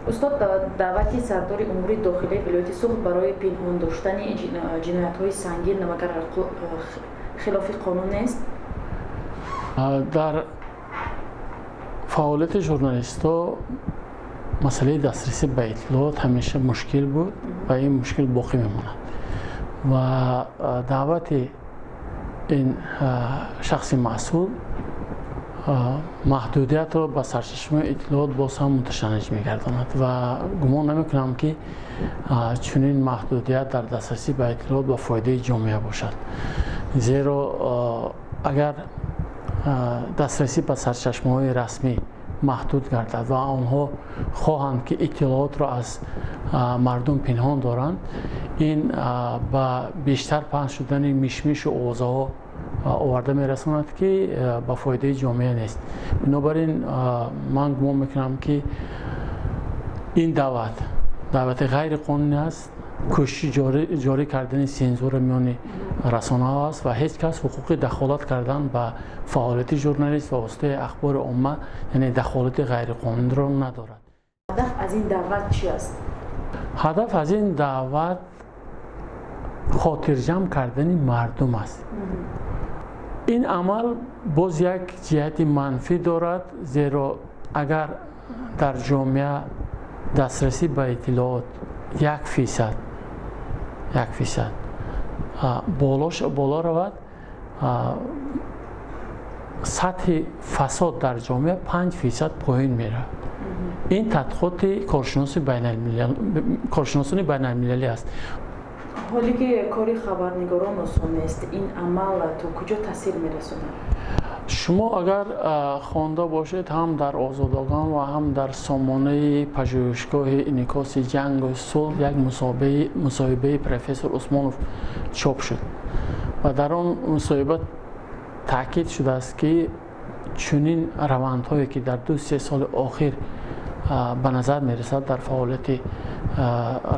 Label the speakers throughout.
Speaker 1: Устод, даъвати сардори умури дохилии вилояти Суғд барои пинҳон доштани ҷиноятҳои сангин магар хилофи қонун нест?
Speaker 2: Дар фаъолияти журналистҳо масъалаи дастрасӣ ба иттилоот ҳамеша мушкил буд ва ин мушкил боқӣ мемонад ва даъвати ин шахси масъул маҳдудиятро ба сарчашмаи иттилоот боз ҳам муташанниҷ мегардонад ва гумон намекунам, ки чунин маҳдудият дар дастрасӣ ба иттилоот ба фоидаи ҷомеа бошад, зеро агар дастрасӣ ба сарчашмаҳои расмӣ маҳдуд гардад ва онҳо хоҳанд, ки иттилоотро аз мардум пинҳон доранд, ин ба бештар паҳн шудани мишмишу овозаҳо оварда мерасонад, ки ба фоидаи ҷомеа нест. Бинобар ин ман гумон мекунам, ки ин даъват даъвати ғайриқонунӣ аст, кӯшиши ҷорӣ кардани сензура миёни расонаҳо аст ва ҳеҷ кас ҳуқуқи дахолат кардан ба фаъолияти журналист ва воситаи ахбори омма, яъне дахолати ғайриқонуниро надорад.
Speaker 1: Ҳадаф аз ин даъват чи аст?
Speaker 2: Ҳадаф аз ин даъват хотирҷамъ кардани мардум аст. Ин амал боз як ҷиҳати манфӣ дорад, зеро агар дар ҷомеа дастрасӣ ба иттилоот 1%, 1% боло равад, сатҳи фасод дар ҷомеа 5% поён меравад. Ин тадқиқоти коршиносони байналмилалӣ аст.
Speaker 1: Ҳоле ки кори хабарнигорон осон нест, ин амал то куҷо таъсир мерасонад?
Speaker 2: Шумо агар хонда бошед, ҳам дар Озодагон ва ҳам дар сомонаи пажӯҳишгоҳи инъикоси ҷангу сулҳ як мусоҳибаи профессор Усмонов чоп шуд ва дар он мусоҳиба таъкид шудааст, ки чунин равандҳое, ки дар 2-3 соли охир ба назар мерасад дар фаъолияти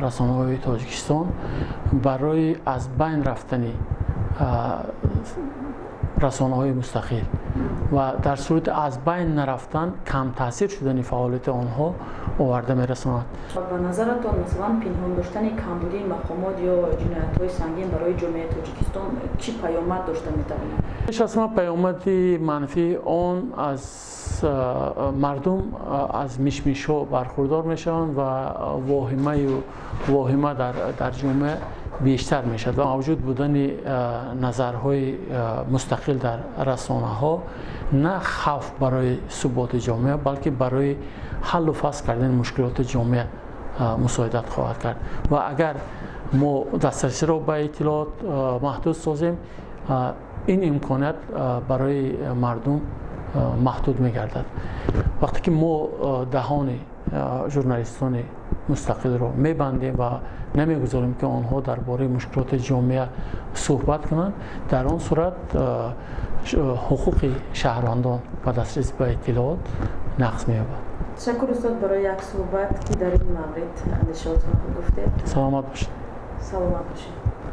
Speaker 2: расонаҳои Тоҷикистон, барои аз байн рафтани расонаҳои мустақил ва дар сурати аз байн нарафтан камтаъсир шудани фаъолияти онҳо оварда мерасонад.
Speaker 1: Ба назаратон, масалан, пинҳон доштани камбудии мақомот ё ҷиноятҳои сангин барои ҷомеаи Тоҷикистон чӣ паёмад дошта метавонад?
Speaker 2: Пеш аз ҳама, паёмади манфии он аз мардум аз мишмишҳо бархурдор мешаванд ва воҳима дар ҷомеа бештар мешавад ва мавҷуд будани назарҳои мустақил дар расонаҳо на хавф барои суботи ҷомеа, балки барои ҳаллу фасл кардани мушкилоти ҷомеа мусоидат хоҳад кард. Ва агар мо дастрасиро ба иттилоот маҳдуд созем, ин имконият барои мардум маҳдуд мегардад. Вақте ки мо даҳони журналистони мустақилро мебандем ва намегузорем, ки онҳо дар бораи мушкилоти ҷомеа суҳбат кунанд, дар он сурат ҳуқуқи шаҳрвандон ба дастрасӣ ба иттилоот нақз меёбад.
Speaker 1: Ташаккур, устод, барои як суҳбат, ки дар ин маврид андешаотонро гуфтед.
Speaker 2: Саломат бошед.
Speaker 1: Саломат бошед.